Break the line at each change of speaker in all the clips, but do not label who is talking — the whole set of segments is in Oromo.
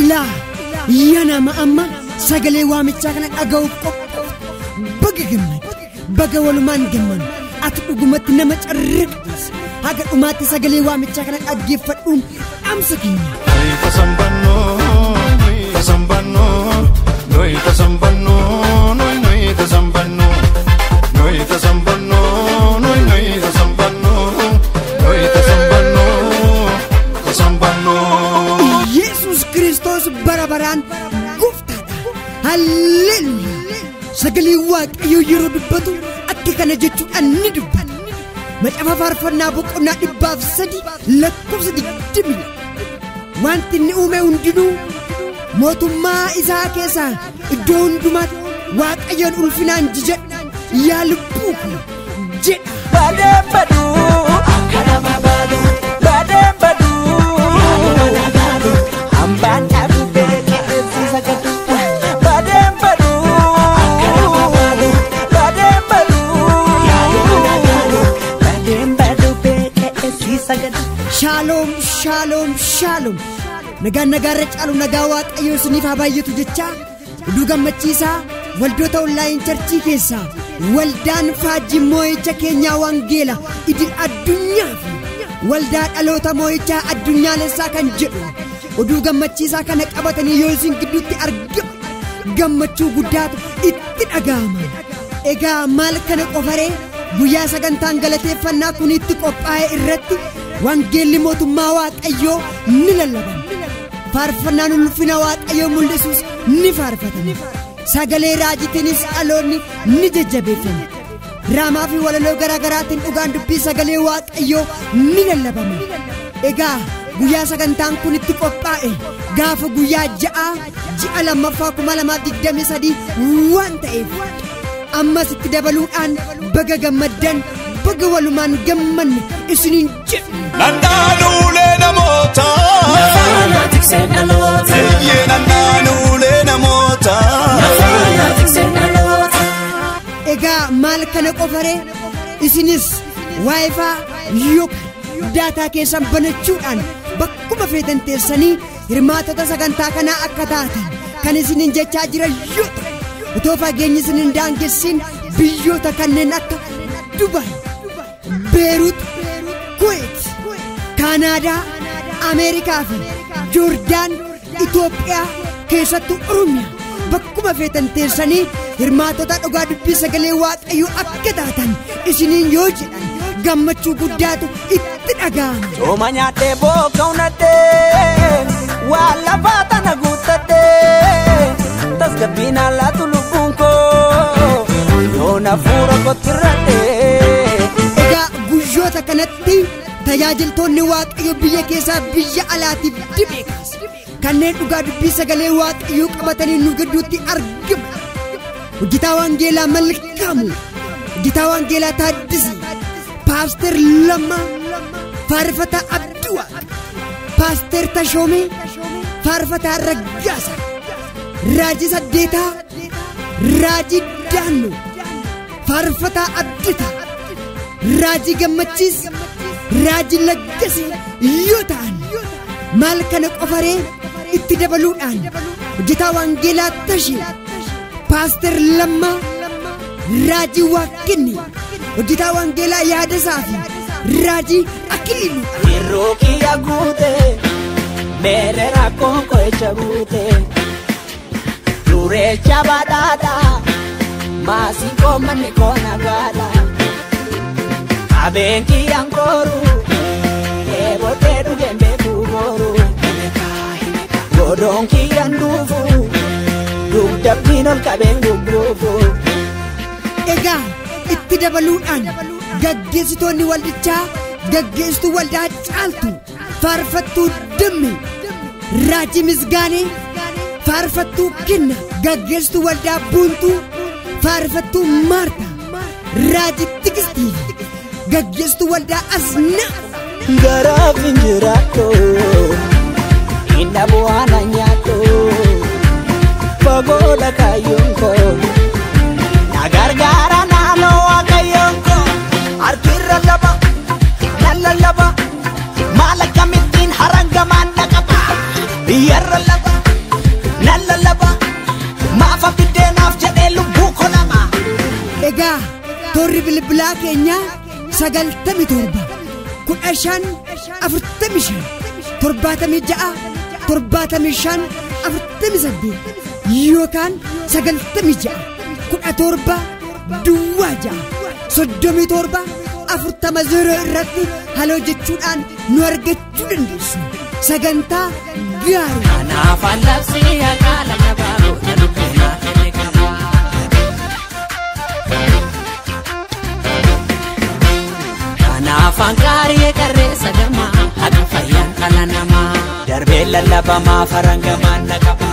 Ilaa yaa nama amma sagalee waamichaa kana dhaga'uuf qophoofte, baga gammadde, baga walumaan gammannu. Ati dhugumatti nama carraaqis. Haga dhumaatti sagalee waamichaa kana dhaggeeffadhuun dhaamsa keenya. Yesus Kiristoos bara baraan gooftaadha. Halleluuyaa. Sagalee Waaqayyoo yeroo dubbatu akka kana jechuudhaan ni dubbata. Macaafa Faarfannaa boqonnaa 103 lakkoofsa 20. Wanti inni uume hundinuu mootummaa isaa keessaa iddoo hundumaatti Waaqayyoon ulfinaan jijadha yaa lubbuu koo jedha.
Badeen baduu akka nama baduu, badeen baduu hambaan dhabdee qe'eessisa gadu. Badeen baduu akka nama baduu, badeen baduu badeen baduu qe'eessisa gadu.
Shaaloom, shaaloom, shaaloom. Nagaan nagaarra caalu nagaa Waaqayyoo isiniif haa baay'atu jechaa oduu gammachiisaa waldoota onlaayin charchii keessaa waldaan faajjii moo'icha keenyaa wangeela idil addunyaa fi waldaa dhaloota moo'ichaa addunyaalessaa kan jedhu oduu gammachiisaa kana qabatanii yoo isin gidduutti argamu gammachuu guddaatu itti dhaga'ama. Egaa maal kana qofaree guyyaa sagantaan galateeffannaa kun itti qophaa'e irratti wangeelli mootummaa Waaqayyoo ni lallabama. Faarfannaan ulfina Waaqayyoo mul'isus ni faarfatama. Sagalee raajitiinis dhaloonni ni jajjabeeffama. Diraamaa fi walaloo garaa garaatiin dhugaan dubbii sagalee Waaqayyoo ni lallabama. Egaa guyyaa sagantaan kun itti qophaa'e gaafa guyyaa 6 ji'a 2 2023 waan ta'eef ammas itti dabaluudhaan baga gammaddan, baga walumaan gammanne isiniin jedhu.
Nandaanuulee namoota.
Nafaana tiksee dhaloota.
Eeyyee nandaanuulee namoota.
Nafaana tiksee dhaloota.
Egaa maal kana qofaree isinis waayifaa yookaan daataa keessan banachuudhaan bakkuma feetan teessanii hirmaatota sagantaa kanaa akka taatan kan isiniin jechaa jiran yoo ta'u, otoo fageenyi isin hin daangessin biyyoota kanneen akka Dubaay, Beerut, Kuweet, Kaanaadaa, Ameerikaa fi Joordaan, Itoophiyaa keessattuu Oromiyaa bakkuma feetan teessanii hirmaatota dhugaa dubbii sagalee Waaqayyoo akka taatan isiniin yoo jedhan gammachuu guddaatu itti dhaga'ama.
Sooma nyaadhee booka unadhee waa lafaa tana guuttadhee tasgabbiin alaatu lubbuun koo yoona fuura kootti irradhee.
Egaa guyyoota kanatti tajaajiltoonni Waaqayyoo biyya keessaa biyya alaatiif dibee kaase kanneen dhugaa dubbii sagalee Waaqayyoo qabatanii nu gidduutti argaman. Hojjetaa Wangeelaa Malkaamu, hojjetaa Wangeelaa Taaddisii, Paaster Lammaa, Faarfataa Abduwaa, Paaster Tashoomee, Faarfataa Raggaasaa, Raajii Saddeetaa, Raajii Daannoo, Faarfataa Abditaa, Raajii Gammachiis, Raajii Laggasee yoo ta'an maal kana qofaree itti dabaluudhaan hojjetaa Wangeelaa Tashee, Paaster Lammaa, Raajii Waaqinni, hojjetaa Wangeelaa Yaadasaa fi Raajii Akiliiluu.
Yeroo kiyya guute meerre rakkoon qo'icha guute dureecha badhaadha maasii koo manni koo nagaadha qabeen kiyyaan kooru eebotee dhugeen beekuu booru godoon kiyyaan duufu dugdabbiin ol qabeen gugguufu.
Egaa itti dabaluudhaan gaggeessitoonni waldichaa gaggeessituu waldaa Caaltuu, Faarfattuu Dammee, Raajii Misgaanee, Faarfattuu Kenna, gaggeessituu waldaa Buuntuu, Faarfattuu Maartaa, Raajii Tigistii, gaggeessituu waldaa Asnaa.
Garaaf hin jiraattu, hin dhabu waan nyaattu, fagoodha kaayyoon koo. Na gargaara naannoo waaqayyoon koo, harkirra laba, lalla laba, maal akkamittiin harangamaan dhaqaba, biyyarra laba.
Bilbilaa keenyaa 97 15 45 76 75 48 yookaan 96 17 06 37 40 0 irratti haloo jechuudhaan nu argachuu dandeessu. Sagantaa gaarii.
Kanaaf allabsii haqaa lallabaa goota lubbuunaa kenne qabaa. Kanaaf angaarii qarreessa gamaa haqa fayyaan dhala namaa.
Darbee lallabamaa farangamaan na qaba.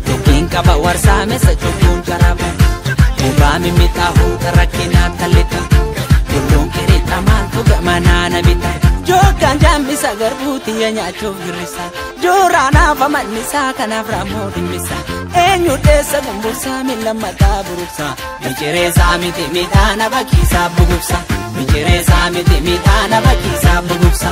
Dubbiin qaba warsaamessa cubbuun jaraba. Dhugaa mimmitaa huuta rakkinaa tallita. Tulluun qirixa maaltu gamanaa na bita. Jookkaan jaammisa garbuutiyya nyaachuuf girrisa. Jooraanaaf amannisaa kanaaf raammoo dhimmisa. Eenyu dheessa gumbursaa miila mataa buruksa. Michireesaa miti midhaana bakkiisaa bugubsa. Michireesaa miti midhaana bakkiisaa bugubsa.